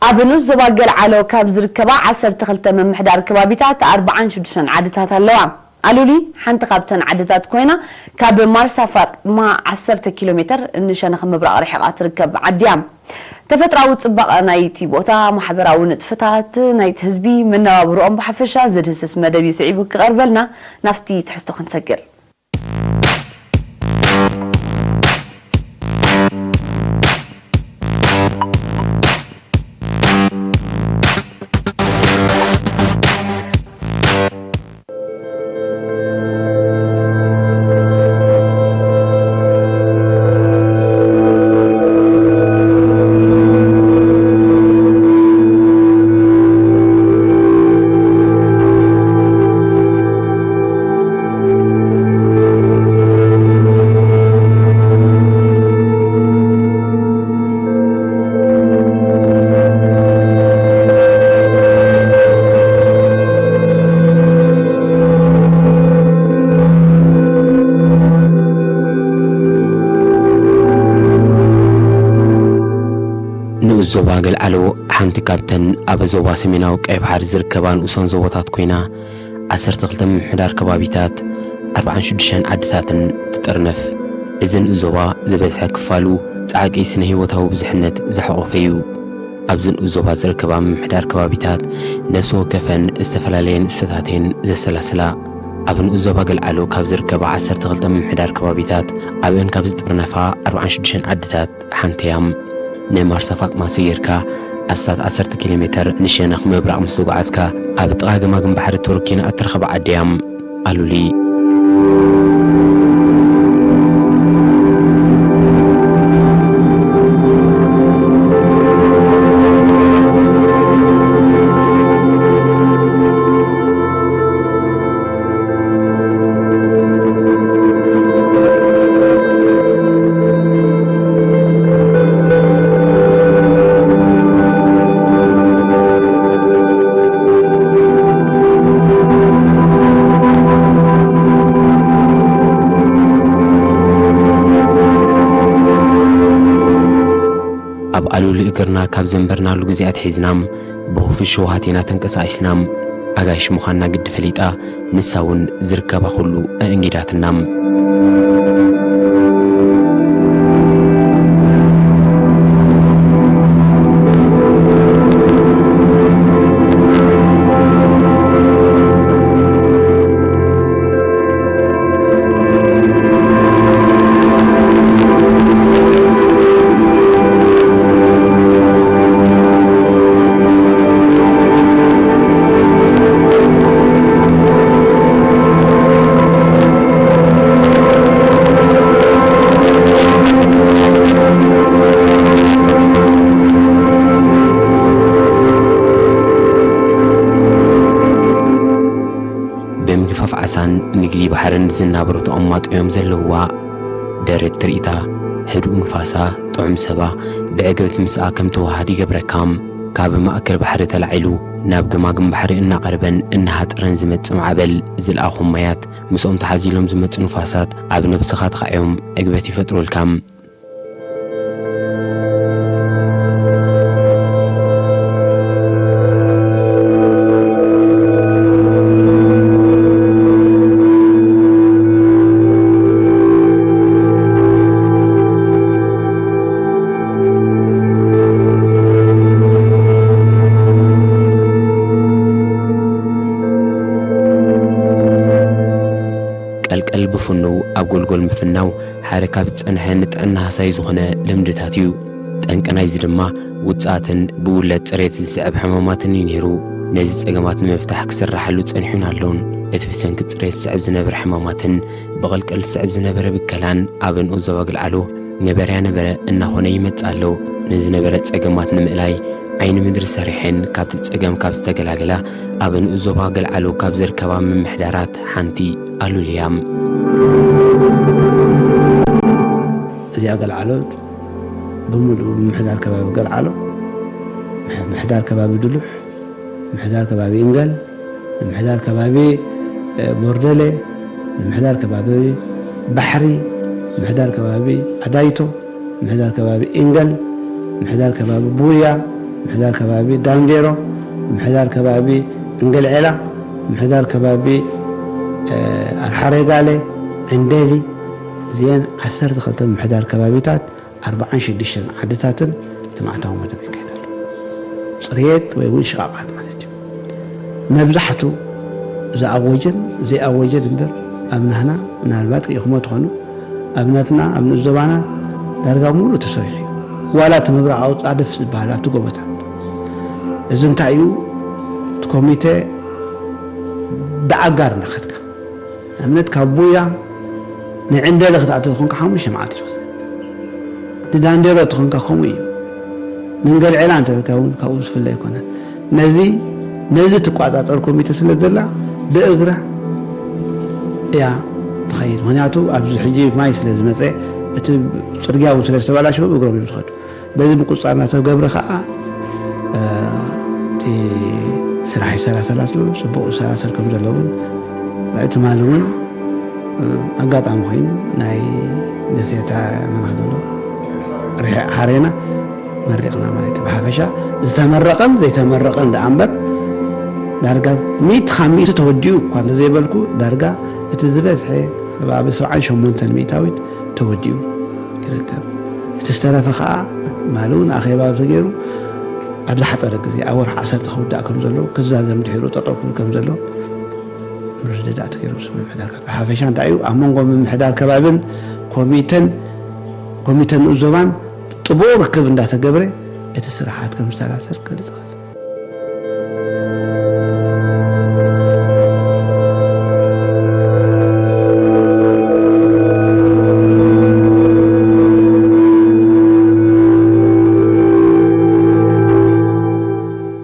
ኣብ ንኡስ ዞባ ገልዓሎ ካብ ዝርከባ ዓሰርተ ክልተ ምምሕዳር ከባቢታት ኣርብዓን ሽዱሽተን ዓድታት ኣለዋ። ኣሉሊ ሓንቲ ካብተን ዓድታት ኮይና፣ ካብ ማርሳ ፋጥማ ዓሰርተ ኪሎ ሜተር ንሸነኽ ምብራቕ ርሒቓ ትርከብ ዓዲ እያ። ተፈጥሮኣዊ ጽባቐ ናይቲ ቦታ፣ ማሕበራዊ ንጥፈታት ናይቲ ህዝቢ፣ መነባብሮኦም ብሓፈሻ ዝድህስስ መደብ እዩ ስዒቡ ክቐርበልና። ናብቲ ትሕዝቶ ክንሰግር። ንኡስ ዞባ ገልዓሎ ሓንቲ ካብተን ኣብ ዞባ ሰሜናዊ ቀይ ባሕሪ ዝርከባ ንኡሳን ዞባታት ኮይና፣ ዓሰርተ ክልተ ምምሕዳር ከባቢታት፣ ኣርብዓን ሽዱሽተን ዓድታትን ትጥርንፍ። እዚ ንኡስ ዞባ ዝበዝሐ ክፋሉ ጻዕቂ ስነ ህይወታዊ ብዙሕነት ዝሓቖፈ እዩ። ኣብዚ ንኡስ ዞባ ዝርከባ ምምሕዳር ከባቢታት ነፍሲ ወከፈን ዝተፈላለየ ንጥፈታተን ዘሰላስላ። ኣብ ንኡስ ዞባ ገልዓሎ ካብ ዝርከባ ዓሰርተ ክልተ ምምሕዳር ከባቢታት ኣብአን ካብ ዝጥርነፋ ኣርብዓን ሽዱሽተን ዓድታት ሓንቲ እያ። ንማርሳ ፋጥማ ሰጊርካ ኣስታት ዓሰርተ ኪሎ ሜተር ንሸነኽ ምብራቕ ምስ ተጓዓዝካ ኣብ ጥቓ ገማግም ባሕሪ ቱርኪ እትረኸብ ዓዲ እያ። ኣሉሊ። ኣብ ኣሉሊ እግርና ካብ ዘንበርናሉ ግዜ ኣትሒዝና፣ ብኽፉት ሸውሃት ኢና ተንቀሳቒስና። ኣጋይሽ ምዃንና ግዲ ፈሊጣ፣ ንሳ እውን ዝርከባ ኩሉ ኣእንጊዳትና። ብምግፋፍ ዓሳን ንግዲ ባሕርን ዝናበሩ ተቐማጦ እዮም ዘለውዋ። ደረት ትርኢታ፣ ህዱእ ንፋሳ፣ ጥዑም ሰባ፣ ብዕግበት ምስኣ ከም ተወሃሃድ ይገብረካ። ካብ ማእከል ባሕሪ ተላዒሉ ናብ ገማግም ባሕሪ እናቐረበን እናሃጠረን ዝመጽእ ማዕበል ዝለኣኾም ማያት፣ ምስኦም ተሓዚሎም ዝመጹ ንፋሳት ኣብ ነብስኻ ተኻዕዮም ዕግበት ይፈጥሩልካ። ቀልቀል ብፍኑው ኣብ ጎልጎል ምፍናው ሓደ ካብ ዝጸንሐ ንጥዕና ሃሳዪ ዝኾነ ልምድታት እዩ። ጠንቂ ናይዚ ድማ ውጽኣትን ብውለድ ጽሬት ዝስዕብ ሕማማትን እዩ ነይሩ። ነዚ ጸገማት ንምፍታሕ ክስራሓሉ ጸኒሑን ኣሎን። እቲ ብሰንኪ ጽሬት ዝስዕብ ዝነበረ ሕማማትን ብቐልቀል ዝስዕብ ዝነበረ ብከላን ኣብ ንኡስ ዞባ ገልዓሎ ነበረያ ነበረ እናኾነ ይመጽእ ኣሎ። ንዝነበረ ጸገማት ንምእላይ ዓይኒ ምድሪ ሰሪሐን ካብቲ ጸገም ካብ ዝተገላገላ ኣብ ንኡስ ዞባ ገልዓሎ ካብ ዝርከባ ምምሕዳራት ሓንቲ ኣሉልያ። እዚኣ ገልዓሎ ብምሉኡ ምምሕዳር ከባቢ ገልዓሎ፣ ምሕ-፣ ምሕዳር ከባቢ ድሉሕ፣ ምሕዳር ከባቢ እንገል፣ ምምሕዳር ከባቢ፣ እ፣ ቦርደለ፣ ምምሕዳር ከባቢ ባሕሪ፣ ምምሕዳር ከባቢ ኣዳይቶ፣ ምምሕዳር ከባቢ እንገል፣ ምምሕዳር ከባቢ ቡያ፣ ምሕዳር ከባቢ ዳንዴሮ፣ ምሕዳር ከባቢ እንገልዔላ፣ ምሕዳር ከባቢ ኣርሓሬጋለ፣ ዕንደሊ፣ እዚአን ዓሰርተ ክልተ ምሕዳር ከባቢታት ኣርባዓን ሽዱሽተን ዓድታትን ልምዓታዊ መደብ ይካየድ ኣሎ። ፅርየት ወይ እውን ሽቓቓት ማለት እዩ። መብዛሕቱ ዝኣወጀን ዘይኣወጀን እምበር ኣብ ናህና ምናልባት ርኢኹሞ ትኾኑ ኣብ ናትና ኣብ ንኡስ ዞባና ዳርጋ ሙሉእ ተሰሪሑ እዩ። ዋላ እቲ ምብራቕ ኣውፃድፍ ዝበሃል ኣብቲ ጎቦታት እዚ እንታይ እዩ እቲ ኮሚቴ ብኣጋር እናኸድካ ንኣብነት ካብ ቡያ ንዕንደለ ክትኣተ ዝኾንካ ሓሙሽተ መዓልቲ ትወስድ ንዳንዴሮ ትኾንካ ከምኡ እዩ። ንንገልዕላ እንተበልካ እውን ካብኡ ዝፍለ ኣይኮነን። ነዚ ነዚ ትቋፃፀር ኮሚተ ስለ ዘላ ብእግራ እያ ትኸይድ። ምክንያቱ ኣብዚ ሕጂ ማይ ስለ ዝመፀ እቲ ፅርግያ እውን ስለ ዝተበላሸወ ብእግሮም እዮም ዝኸዱ። በዚ ምቁፅፃር እናተገብረ ከዓ እቲ ስራሕ ይሰላሰል ኣሎ። ፅቡቅ ይሰላሰል ከም ዘለውን ትማሊ እውን ኣጋጣሚ ኮይኑ ናይ ደሴታ መናህድሎ ርሒቕ ሓሬና መሪቕና ማለት እዩ። ብሓፈሻ ዝተመረቐን ዘይተመረቐን ደኣ እምበር ዳርጋ ሚእቲ ካብ ሚእቲ ተወዲኡ እኳ እንተዘይበልኩ ዳርጋ እቲ ዝበዝሐ ከባቢ ሰብዓን ሸሞንተን ሚእታዊት ተወዲኡ ይርከብ። እቲ ዝተረፈ ከዓ ማሊ እውን ኣኼባ ተገይሩ ኣብ ዝሓፀረ ግዜ ኣብ ወርሒ ዓሰርተ ክውዳእ ከም ዘሎ ክዛዘም ድሒሩ ጠጠው ክብል ከም ዘሎ ምርድዳእ ተገይሩ ምስ ምምሕዳር ከባቢ ሓፈሻ እንታይ እዩ ኣብ መንጎ ምምሕዳር ከባብን ኮሚተን ኮሚተ ንኡስ ዞባን ጥቡቕ ርክብ እንዳተገብረ እቲ ስራሓት ከም ዝተላሰር ክገልጽ እኽእል።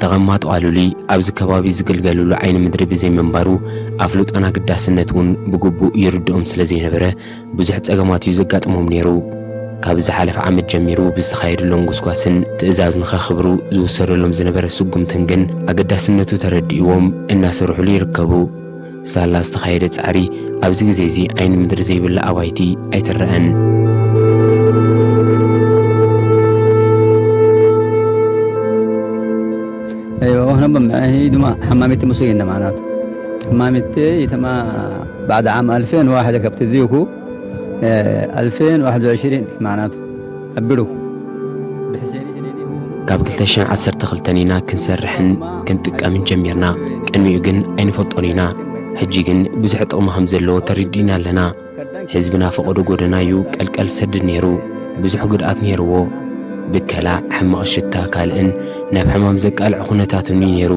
ተቐማጦ ኣሉሊ ኣብዚ ከባቢ ዝግልገልሉ ዓይኒ ምድሪ ብዘይምንባሩ ኣፍልጦን ኣገዳስነት እውን ብግቡእ ይርድኦም ስለ ዘይነበረ ብዙሕ ጸገማት እዩ ዘጋጥሞም ነይሩ። ካብ ዝሓለፈ ዓመት ጀሚሩ ብዝተኻየደሎም ጎስጓስን ትእዛዝ ንኸኽብሩ ዝውሰደሎም ዝነበረ ስጉምትን ግን ኣገዳስነቱ ተረዲእዎም እናሰርሑሉ ይርከቡ። ሳላ ዝተኻየደ ጻዕሪ ኣብዚ ግዜ እዚ ዓይኒ ምድሪ ዘይብላ ኣባይቲ ኣይትረኣን። أيوة، وهنا بمعه دما حمامتي مسوي إنما أنا حمامتي يتما بعد عام ألفين وواحد كبت زيوكو ألفين وواحد وعشرين معناته أبدو بحسين ካብ ክልተ ሽሕን ዓሰርተ ክልተን ኢና ክንሰርሕን ክንጥቀምን ጀሚርና። ቅድሚኡ ግን ኣይንፈልጦን ኢና። ሕጂ ግን ብዙሕ ጥቕሚ ከም ዘለዎ ተረዲእና ኣለና። ህዝብና ፈቐዶ ጎደና እዩ ቀልቀል ዝሰድድ ነይሩ። ብዙሕ ጉድኣት ነይርዎ። ብከላ፣ ሕማቕ ሽታ፣ ካልእን ናብ ሕማም ዘቃልዕ ኩነታት እውን እዩ ነይሩ።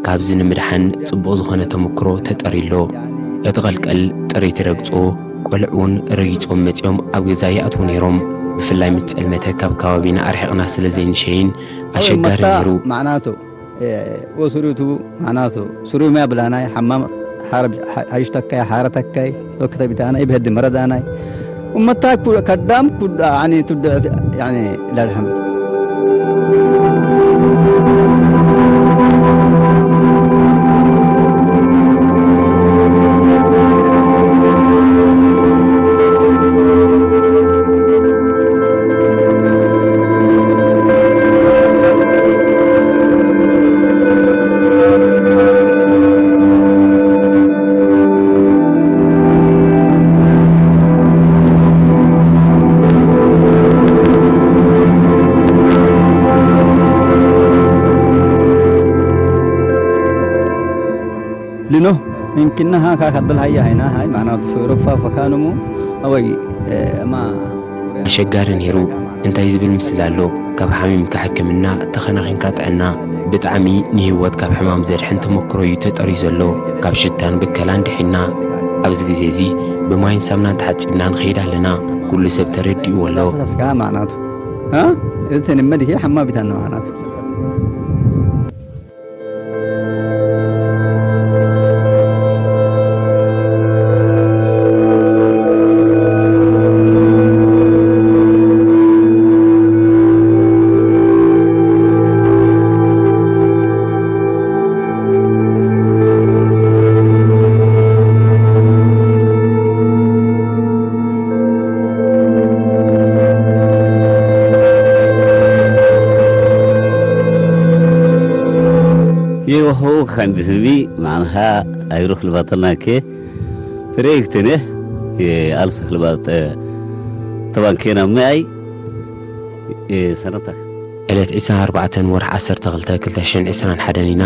ካብዚ ንምድሓን ጽቡቕ ዝኾነ ተመክሮ ተጠርዩ ኣሎ። እቲ ቀልቀል ጥሪት ይረግጽዎ። ቆልዑ እውን ረጊጾም መጺኦም ኣብ ገዛ ይኣትዉ ነይሮም። ብፍላይ ምስ ጸልመተ ካብ ከባቢና ኣርሒቕና ስለ ዘይንሸይን ኣሸጋሪ ነይሩ። ማዕናቱ ወስሩቱ ማዕናቱ ስሩም ያብላናይ ሓማም ሓሽተካይ ሓረተካይ ወክተቢታናይ ብህዲ መረዳናይ እመታ ከዳም ኩዳ ዓኒ ትድዕት ያኒ ላልሐም ልኖ እንክነሃ ካካበል ሃያ ሃይና ሃይ ማዕናቱ ፍሮፋ ፈካንሙ ኣወይ እማ ኣሸጋሪ ነይሩ። እንታይ ዝብል ምስላ ኣሎ? ካብ ሓሚምካ ሕክምና፣ ተኸናኺንካ ጥዕና። ብጣዕሚ ንህይወት ካብ ሕማም ዘድሕን ተመክሮ እዩ ተጠርዩ ዘሎ። ካብ ሽታን ብከላን ድሒና። ኣብዚ ግዜ እዚ ብማይን ሳምናን ተሓጺብና ንኸይድ ኣለና። ኩሉ ሰብ ተረዲእዎ ኣሎ። ተስካ ማዕናቱ እ እቲ ንመድኪ ሓማ ቢታና ማዕናቱ Ho kan bismi manha ayruk libatana ke. Fere iktene. Ye alsa libat taban kena me ay. Sanatak. ዕለት ዕስራን ኣርባዕተን ወርሒ ዓሰርተ ክልተ ክልተ ሽሕን ዕስራን ሓደን ኢና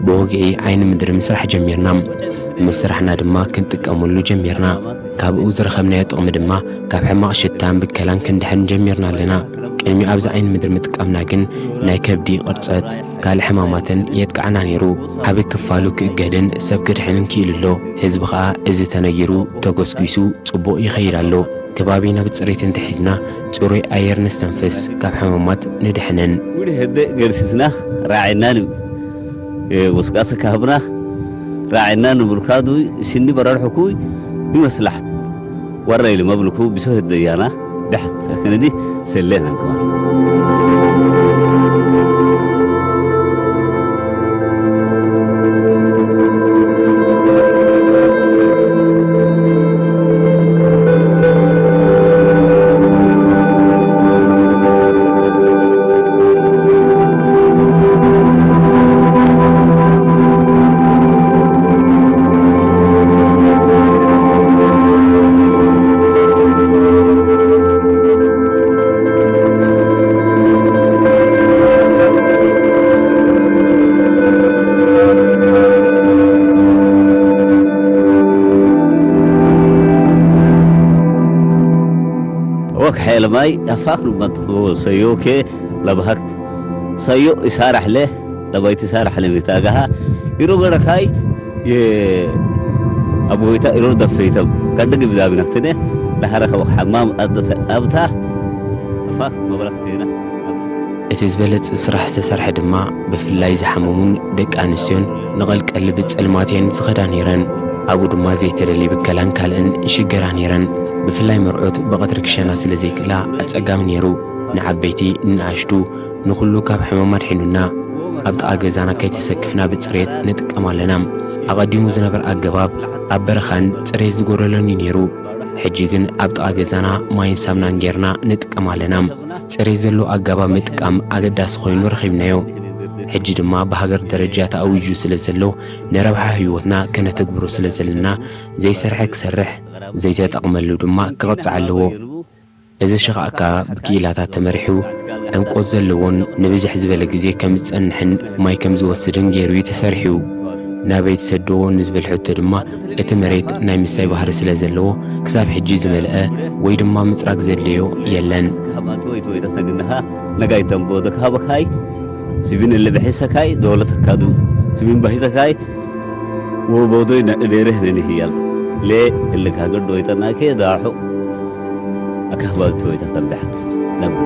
ብወግዒ ዓይኒ ምድሪ ምስራሕ ጀሚርና። ምስ ስራሕና ድማ ክንጥቀመሉ ጀሚርና። ካብኡ ዝረኸብናዮ ጥቕሚ ድማ ካብ ሕማቕ ሽታን ብከላን ክንድሕን ጀሚርና ኣለና። ቅድሚ ኣብዚ ዓይኒ ምድሪ ምጥቃምና ግን ናይ ከብዲ ቅርጸት፣ ካልእ ሕማማትን የጥቅዓና ነይሩ። ዓቢ ክፋሉ ክእገድን ሰብ ክድሕንን ክኢሉ ኣሎ። ህዝቢ ኸኣ እዚ ተነጊሩ ተጎስጒሱ ጽቡቕ ይኸይድ ኣሎ። ከባቢና ብጽሬት እንተሒዝና ጽሩይ ኣየር ነስተንፍስ፣ ካብ ሕማማት ንድሕንን። ውዲ ህደ ገርሲስና ራዕናን ወስቃሰ ካህብና ራዕናን ብልካዱ ሲኒ በረርሕኩ ይመስላሕ ወራ ኢሉ መብልኩ ብሰው ህደ እያና ድሕት ከነዲ ሰሌና እንከማን። ወክ ሐይለ ማይ ኣፋክ ንመጥ ሰዮኬ ለብሃክ ሰዮ ይሳራሕለ ለባይቲ ሳራሕለ ሚታጋሃ ይሮ ገረካይ የአቦይታ ይሮ ደፈይተም ከደግ ብዛብናክትነ ለሃረከ ወክ ሐማም ኣደተ ኣብታ ኣፋክ መብረክቴና። እቲ ዝበለጸ ስራሕ ዝተሰርሐ ድማ ብፍላይ ዝሓመሙን ደቂ ኣንስትዮን ንቐልቀል ብጸልማት እየን ዝኸዳ ነይረን። ኣብኡ ድማ ዘይተደልየ ብከላን ካልእን ይሽገራ ነይረን። ብፍላይ መርዑት ብቐትሪ ክሸና ስለ ዘይክእላ ኣጸጋሚ ነይሩ። ንዓበይቲ ንንኣሽቱ ንኹሉ ካብ ሕማም ኣድሒኑና። ኣብ ጥቓ ገዛና ከይተሰክፍና ብጽሬት ንጥቀም ኣለና። ኣቐዲሙ ዝነበረ ኣገባብ ኣብ በረኻን ጽሬት ዝጎደሎን እዩ ነይሩ። ሕጂ ግን ኣብ ጥቓ ገዛና ማይን ሳምናን ጌርና ንጥቀም ኣለና። ጽሬት ዘለዎ ኣገባብ ምጥቃም ኣገዳሲ ኮይኑ ረኺብናዮ። ሕጂ ድማ ብሃገር ደረጃ ተኣዊጁ ስለ ዘሎ ንረብሓ ህይወትና ከነተግብሮ ስለ ዘለና ዘይሰርሐ ክሰርሕ፣ ዘይተጠቕመሉ ድማ ክቕጻዕ ኣለዎ። እዚ ሸኻእካ ብክኢላታት ተመሪሑ ዕምቆት ዘለዎን ንብዝሕ ዝበለ ግዜ ከም ዝጸንሕን ማይ ከም ዝወስድን ገይሩ እዩ ተሰሪሑ። ናበይ ትሰድዎ ንዝብል ሕቶ ድማ እቲ መሬት ናይ ምስታይ ባህሪ ስለ ዘለዎ ክሳብ ሕጂ ዝመልአ ወይ ድማ ምጽራግ ዘድለዮ የለን። ካባቲ ወይ ተወይተ ተግንኻ ነጋይ ተንቦ ደካበካይ ስቢን እልብሒ ሰካይ ዶለ ተካዱ ስቢን ባሂተካይ ወቦዶይ ነእዴርህ ንንህያል ሌ እልካ ገዶ ይጠናኬ ዳሑ ኣካህባቲ ወይ ተተንብሐት ነብር።